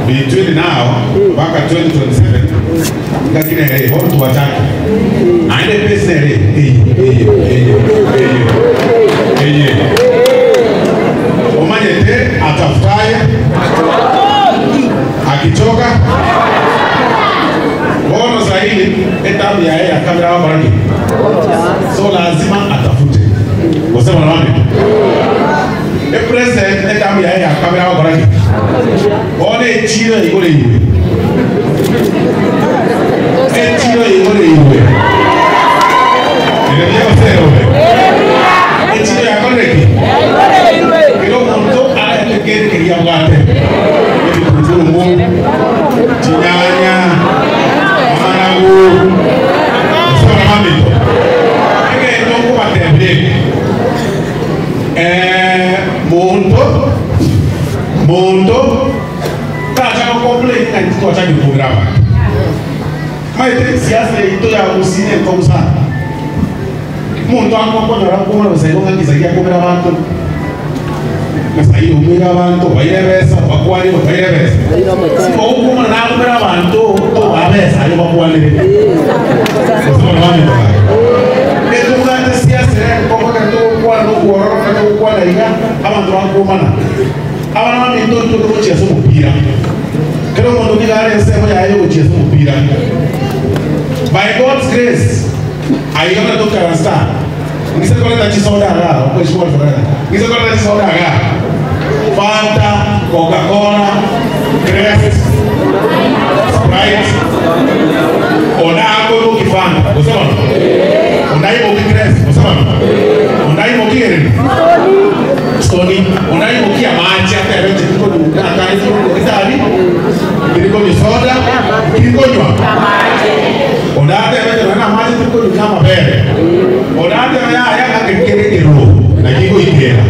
Between now mpaka 2027 ngaki nere eye bono twachakire. Naende epace nere eye eye eye eye eye eye. Omanyete atafutaye akichoka bono sahi etabu yaye ya kabere agokora ki? So lazima atafute. Gose bono bamino? Epresident etamu yaye ya kabere agokora ki? Bono echiro yaigoreirwe. Echiro yaigoreirwe. Ere buya gose ere bobe? Echiro yakorire ki? Kera omonto arete kere keria abwate. Ebitunguu, chinyanya, amanagu, gose bono maminto. Egento nkobatebia eke. Eeh monto monto tacha go complain ng'a intwe twachakire kobera abanto. Omanyete siasa yaito ya gusii nenkong'u sana. Omonto akonyora akomana bosa igo ng'a ngisagi akobera abanto, ng'a saii oumire abanto obaire ebesa obakwanire obaire ebesa. Ogokumana nakomera abanto tobaa besa aye obakwanire. Gose bono baminto gaki. Etobwate siasa ere enkong'u ekero togokwana nokwororo ekero togokwana iga abanto bakomana. Abana baminto intwe togochia ase omopira. Kera omonto nigo are ensemo yaye yogochia ase omopira. By God's grace, aiga buna tokaransa aa, ng'ise koreta chisoda igaa, ng'ise koreta chisoda igaa, Fanta, Coca-Cola, Crest, Sprite, onde akoimokia Fanta, gose bono? Onde aimokie Crest, gose bono? Onde aimokie ereri? Stoni. Onde aimokie amache atebe inche tikonywa nakare tikonywa gitari, tirikonywa soda, tirikonywa. Onde atebe inche nonya namache tirikonywa na amabere. Onde atebe yaya ng'a keri kere ekeroro naki goikera.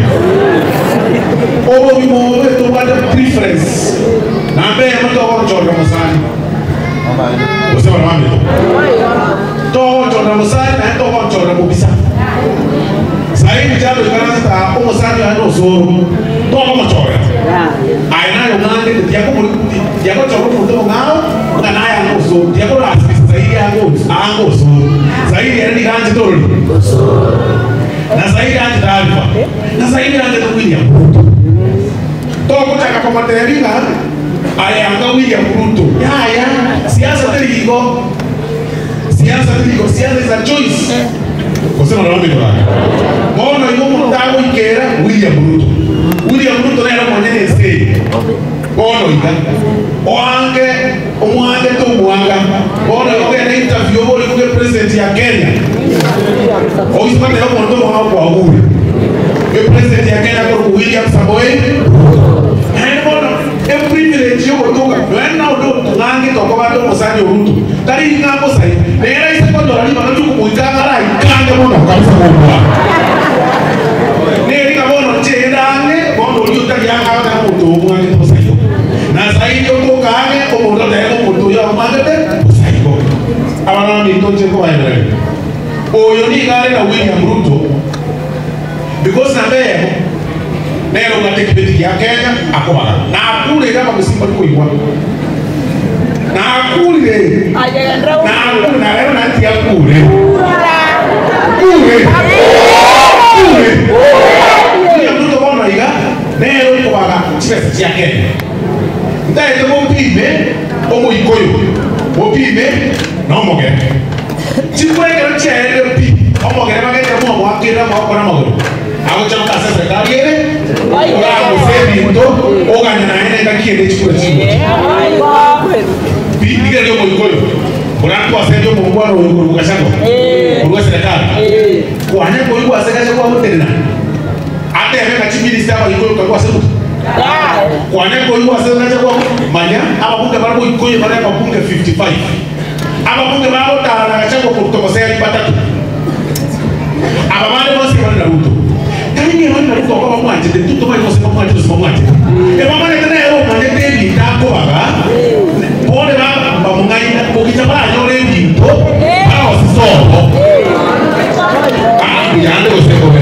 Obogima obo tobwate preference namba eyemo togochorera mosani gose barabwo bamito. Togochorera mosani naende togochorera mobisa. Saii vijana oikaransete aa omosani oye nosoro togomochorera. Aye naye ong'angete tiagochora omonto omong'ao ng'a naye ange osoro tiakorasimisa sairi ange ange osoro. Sairi ere nigo anchete orori na sairi anchete Alifa. Na sairi anchete William Ruto. Togochaka komotebia ng'a aye anga William Ruto. Yaya, siasa teri igo. Siasa teri igo. Siasa is a choice. Gose bono bamino bane. Bono igo omonto agoikera William Ruto. William Ruto nere omonyene ense eye. Bono iga. Oange omwangete omwanga. Bono igo ogende interview obore buna epresident ya Kenya. Oise goteba omonto omong'ao kwagure. Epresident ya Kenya akorokwa William Samoei Ruto. Naende bono eprivilege yogotoka nonya na onde otong'angete okoba ande omosani o Ruto. Tari ring'ana bosa iga. Nere aise konyora ribaga riokomoika ang'e araikange mono kabisa kobua. Neri ng'a bono inche ende ang'e, bono oria otari ang'e agoteba omonto oyo omwangete bosa igo. Na zaidi otoka ang'e, omonto otebe omonto oyo amwangete bosa igo. Abana baminto inche nkobaebereria, oyo nigo are na William Ruto because namba eyemo nere obwate ekebeti gia Kenya akobaga. Nakurire abagusii mbari koigwa. Nakurire, nakure, na rero naende tiakure. Kure, kure. William Ruto bono iga nere okobaga chibesa chia Kenya. Ntaete mopime omoikoyo, mopime nomogere. Chikwekero chiaerire pi, omogere bagete momoakerera amaboko namagoro. Agochamoka ase eserekari ere, oragose ebinto, oganye naende engaki ende chikure chigocha. Pi, rigereria omoikoyo, orantwaserie omongwana oyo korwa Gachagua, korwa eserekari. Kwanya koigwa ase Gachagua agotenena, atebe ng'a chiminista abaikoyo karwa ase Ruto. Kwanya koigwa ase Gachagua manya ababunge bare boikoyo bare ababunge 55. Ababunge bagotara na Gachagua koruta omoseeri batato. Aba bande bonsi ebare na Ruto. Tari ng'a ebare na Ruto okoba bamwanchete, intwe tomaeti gose mbamwanchete gose mbamwanchete. Ebamanyete nere omanyete ebinto akobaga, bono bamong'aina gokicha baranyore ebinto barosie sobo. Ah, mbuyande gose mbobe?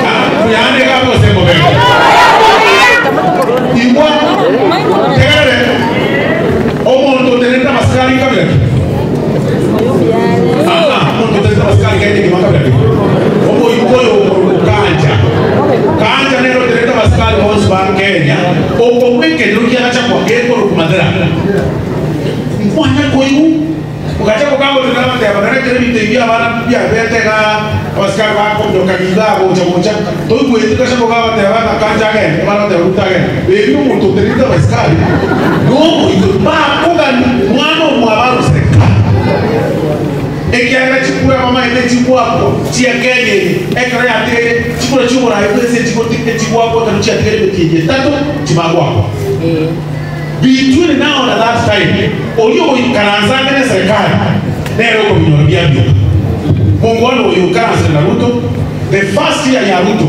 Ah, mbuyande iga gose mbobe? Kenya, oko bw'ekenyoro kia Gachagua gekorokwa Mathira. Nkwanya koigwa Gachagua kagotenena agateba, Narekire ebinto ebi bi'abana biabete iga, abasikari bakominyoka iga gocha gocha. Toigweti Gachagua kagateba ng'a kanche agende, abana bateba Ruto agende. Erio omonto otenenete abasikari nomoito bakogani mwana omwabo aroseka. Ekiagera chikura bamaete chigwakwa chia Kenya eye ekero yatigaire chikura chi'oboraai bw'ense echigwakwa ekero chiatigaire emetienyi etato chibagwakwa. Between now na that time oria ogoikaransa ang'e neserekari nere okobinyora biabioka. Mongwana oyo oikaransire na Ruto the first year ya Ruto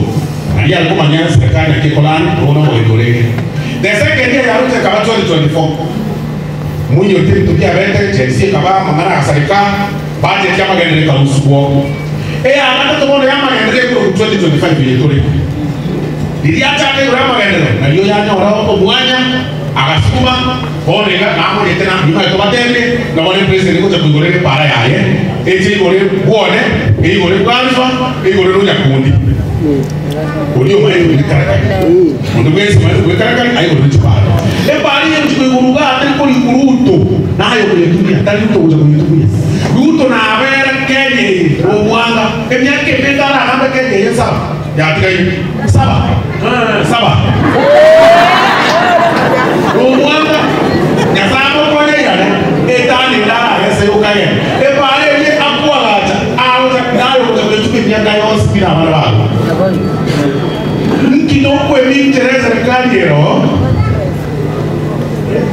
aria are komanya eserekari naki ekolanda bono omogeni orenge. The second year ya Ruto ekaba 2024 Moinyorete ebinto biabete, Chelsea ekaba amang'ana agasareka, budget y'amagenderero ekarusugwa. Eya gatato bono y'amagenderero ekorokwa 2025 eye tore. Riria achaka igoro y'amagenderero, nario yanyora omwanya, agasukuma, bono iga namonyete na nimaete obatebie, ng'a bono epresident egocha koigora ere epaara yaye, eche igore bwone, eigore bw'Alpha, eigore nonyakundi. Oria omaete goikarakari, onde bwensi omaete goikarakari aigorere chipaara. Epaara eye egochia koigorwa iga teri korikwa Ruto naye okoyetumia, tari Ruto ogocha koyetumia. Ruto nabere Kenya eye nomwanga, emiaka emenge aragambe Kenya eye saba yatigaire, saba, saba. Nomwanga, Nyasaye amokonye airane, etani ende aragese yokagenda. Epaara eria akoagacha agocha naye ogocha koyetumia emiaka yonsi pi nabana babo. Nki tokwemichera eserikari ero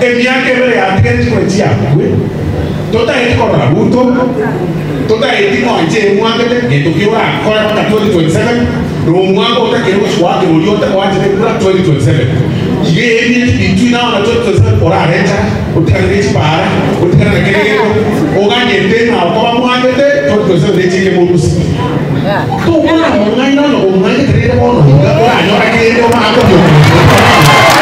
emiaka ebere yatigaire chikore chiakwe, totaeti korora Ruto, totaeti ng'a inche emwangete gento ki orakore mpaka 2027, na omwaka otakeri gochia goakera oria oanchete kura 2027. Iga ebie between now na 2027 orare enchara, otigane ne chipaara, otigane na kera egento, oganyete ng'a okoba mwangete 2027 nechike morusie. Tokwana omong'aini onye omong'ainete rende bono iga oranyore kende omanye kobia omonto oria.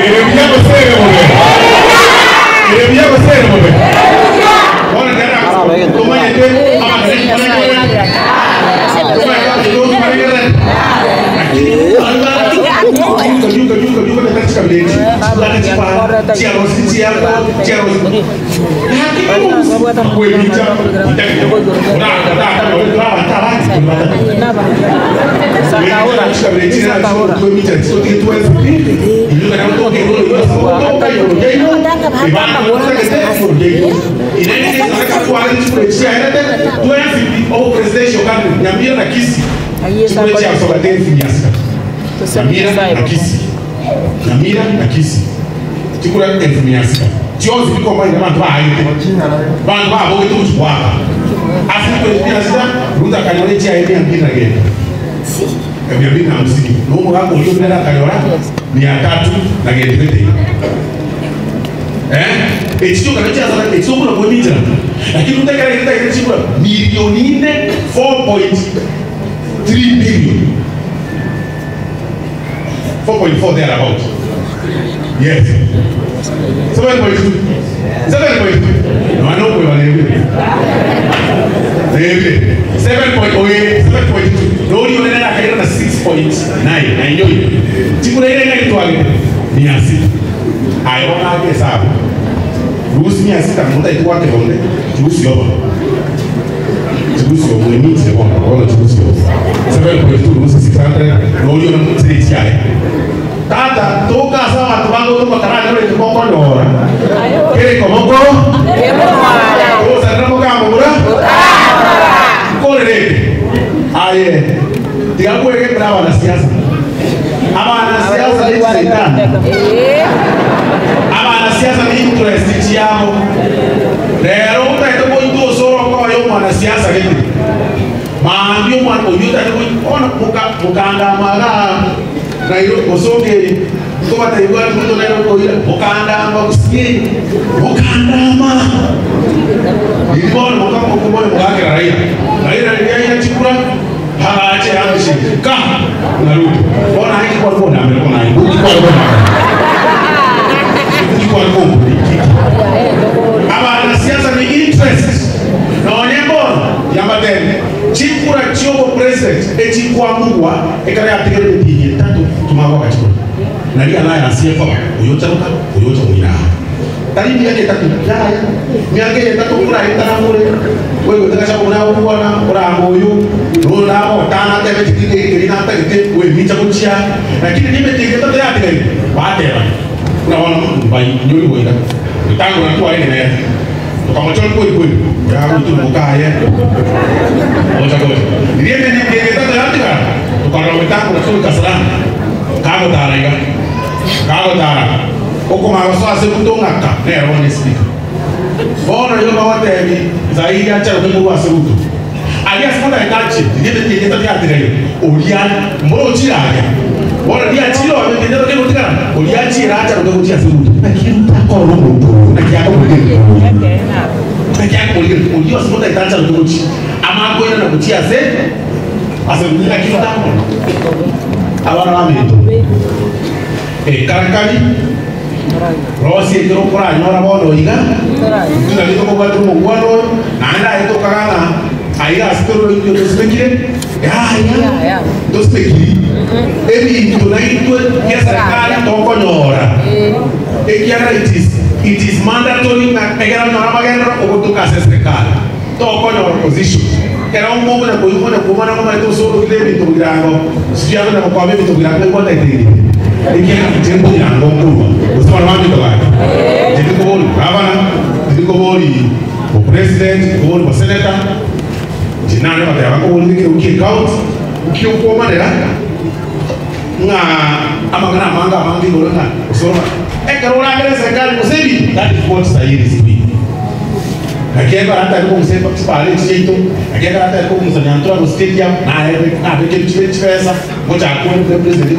Ere buya gose ere bobe? Ere buya gose ere bobe? Bono tera tomanyete abanto barenge Obopresidential candidate Nyamira na Kisii chikure chiasoka Dennis Miasika Nyamira na Kisii Nyamira na Kisii chikure elfu mia sita chionsi pi combined abanto baagete abanto babogete gochia goaka ase chikure mia sita Ruto akanyora echiaye mia mbili na gento mia mbili na hamsini na omogaka oria onde nere akanyora mia tatu na gento gete iga. Eh, echi chioka nachio chiasoka echi tokona koeminchera lakini Ruto ekero airete airete chikura milioni ine 4.3 billion 4.4 there about yes 7.2 7.2 nonya nokoeba nebire nebire 7.0 7.2 noria onde nere akaira na 6.9 na inyoire chikura ire ng'ai twagete mia sita Aye bono ake esabu, rusia mia sita motaeti goakera onde, chirusie obo, chirusie obo, eminchire bono, bono chirusie obo. 7.2 rusia 600, noria ore mochire echiaye. Tata, toka ase abanto bagotoma karanyore eke gokonyora, kere koboko, togosanera mokamobura, nkorere eke. Aye, tiga kwegenera abanasiasa. Abanasiasa ne chisaitani. Abanasiasa ne interest chiabo. Rero otaete goitwa osoro okoya omwanasiasa gete. Mambia omwana oyio otaete goitwa bono moka mokandama igaa Nairobi gose okeri nkobatebia ati Ruto nere okoira mokandama gusii mokandama. Riria bono mokamokoboria mogakera Raila. Raila riria aira chikura. Agacha eamishiri ka na Ruto. Bono aye ki kware kondambera bono aye? Ki kware kondambera? Ki kware komburia? Ekero yatigaire emetienyi etato tumagwa agachikora. Nari alliance ekoba, oyo ocharoka, oyo ocha goira aa. Tari miaka etato, yaya, miaka eye etato koraetana more, oigwete gachagua buna agokwana, orame oyo, na oyo nagotana atebe ching'iti eke keria natagete, oemicha gochia aa. Lakini nemetienyi etato yatigaire, batebana, buna bono mbainyori boira, etang'ana twarenge nere. Tokamochora kweri kweri, oyagoitwa nomoka aye, gocha gocha. Riria emenienke eye etato yatigara, tokarora goetangora tore Kasarani, kagotara iga, kagotara, okomanya gosoa ase ebuto ng'aka, nere bono espeaker. Bono riria bagotebi Zairi acharoke korwa ase ebuto, aria ase motaete achie, riria emetienyi etato yatigaire, oria mborochire aria. Bono riria achire oo emetienyi etato kegotigara, oria achiire acharoke gochia ase ebuto. Naki Ruto akorora omonto oyo? Naki akomorigereria oyo? Naki akomorigereria oria ase motaete acharoke gochia? Amanye koirana gochia ase ase ebuto. Naki Ruto akomorora? Abana baminto, ekarakari, rosia ekero okoranyora bono iga, intwe nari tokobwatera omokwana oyo, naende aye tokaga ng'a aiga ase tore intwe tosimekire, yaya, ntosimekiri. Ebinto naintwe bia serikali tokonyora, ekiagera it is it is mandatory ng'a ekero onyore amagenderero ogotoka ase eserikali, tokonyora position. Ekero okonya koigwa onya komana ng'a omanyete osorokire ebinto bogirango, sijui akonya gokoba ebinto bogirango ekwataete ere, ekiagera inche mbogirango nkorwa, gose abana baminto gaki? Inche ndikobori gavana, tindikobori opresident, ndikobori obosenator, inche nare goteba nkoborire ekerogo kia ecounty, nki okwomanera ng'a amang'ana amange amange igoro ng'a gose ora ekero oragere eserikali gose ebinto, that is what Sayiri is doing. Naki ekero atari kogusa chibara echi chiaito, naki ekero atari kogusa Nyantura gose stadium, naye nabekire chibe chibesa, ngochaka kore president.